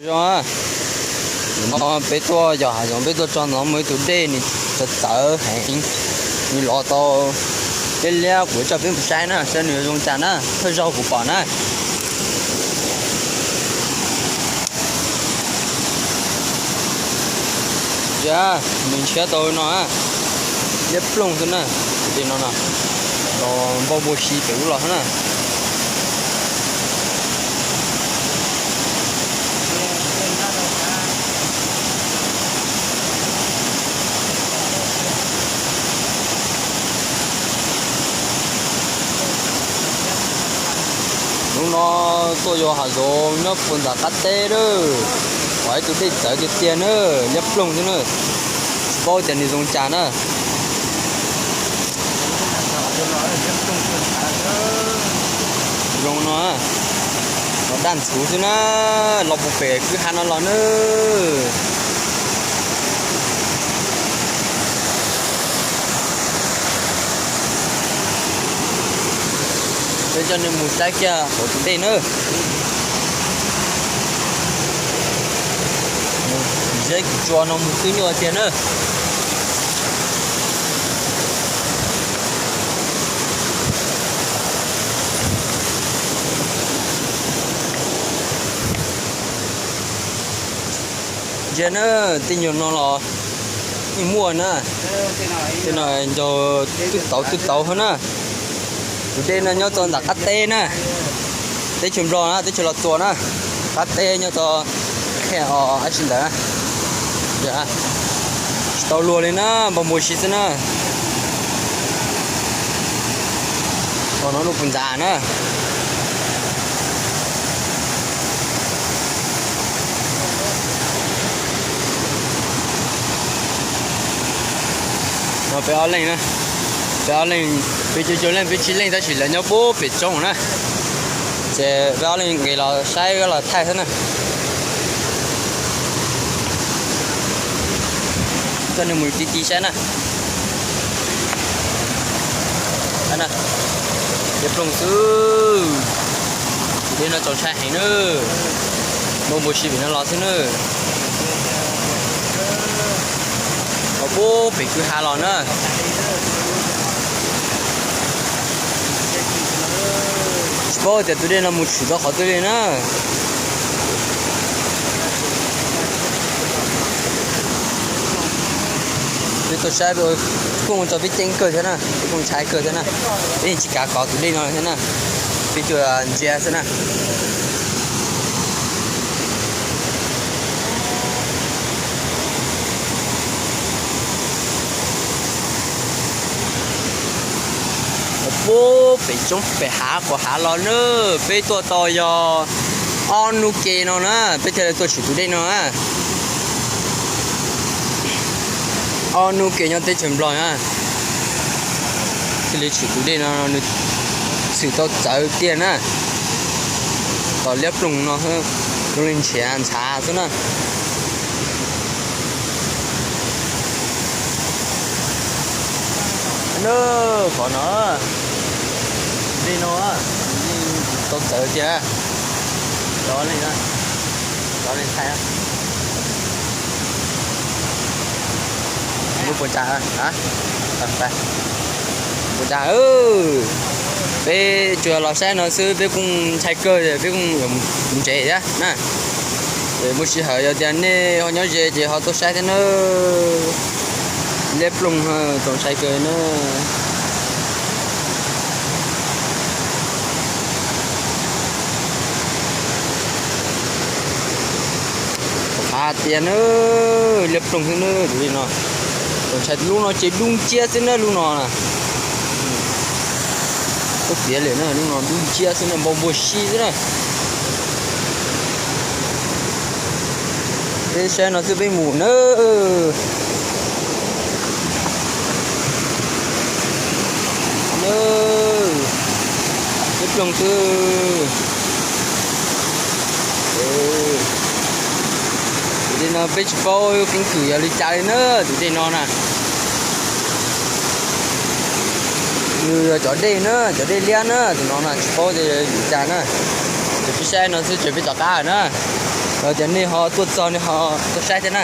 Zoo, no peb tuaj yos hav zoov, peb tuaj txog no muaj ib tug dej nws txawv txawv heev, nws los tau liab liab, kuv coj peb mus saib na, saib nws zoo cas na, thawj zaug kuv pom na. Nws ntshiab tau no, liab ploog xwb na, li no no, los npau npua si pem lub los xwb na. Hnub no tuaj yos hav zoov nyob puag nram qab teb lawm, pom ib tug dej txawv tiag tiag na, liab ploog xwb na, tsis paub tias nws zoo cas na. Zoo no, los daj ntxhuv xwb na, los puag pem kwj ha no los na. Peb coj nej mus saib kiag hauv tus dej na. Zeb kuv tsuas no mus twb nyuaj tiag na. Ntsia na, tej nyuag no los yeej muaj na. Tej no ncaug twb tauv twb tauv hov na. Tus dej no nyob txog nram qab teb na, teb chaws Nplog na, teb chaws Los Tsuas na, qab teb nyob txog qhia os ab tsi ntawd na. Tsis tau luag li na, npau npua si xwb na. Os no lub puag ntxa na. No peb ob leeg na, peb ob leeg, peb cuag cuag leej peb tsib leej tab sis lawv nyob puag pem roob na. Ces peb ob leeg nqis los saib los thaij xwb na. Coj nej mus ti ti saib na. Liab ploog xwb. Tus dej no txaus ntshai heev na. Npau npua si pem no los xwb na. Los puag pem kwj ha los na. Tsis paub tias tus dej no mus tshwm rau qhov twg li na. Peb tuaj saib, kuj txog peb ceeb kawg thiab na, peb kuj ntshai kawg thiab na. Peb yeej tsis kav kov tus dej no thiab na, peb tuaj ntsia xwb na. Puag pem roob pem hav quas hav los na, peb tuaj tau yog ob hnub ke no na peb thiaj li tuaj tshwm tus dej no na. Ob hnub ke nyob teb chaws Nplog na, thiaj li tshwm tus dej no, nws tshwm tau txawv tiag na. Tom liab ploog no, zoo li nrhiav ntshav xwb na. Na, qhov no, dej no, tau txawv tiag. Cov neeg, cov neeg thaij. Lub puas tsav, puas tsav. Peb tsuas los saib no xwb, peb kuj ntshai kawg, peb kuj yuav mus tsev thiab na. Muaj sij hawm yog tias nej ho nyob ze ces ho tuaj saib thiab na. Liab ploog txaus ntshai kawg na. Qhov qhav tias na, liab ploog xwb na, tus dej no. Txaus ntshai lub no ces dub nciab xwb na, lub no na. Tuaj piav lawm na, lub no dub nciab xwb na, npau npua si xwb na. Peb saib no xwb peb mus na. Liab ploog xwb. Tus dej no peb tsis paub keeb kwm yog li cas li na, tus dej no na. Nws yog cov dej na, cov dej liab na, tus no na tsis paub yog li cas na. Ces peb saib no xwb ces peb rov qab na. Cov nej ho tuaj txog nej ho tuaj saib thiab na.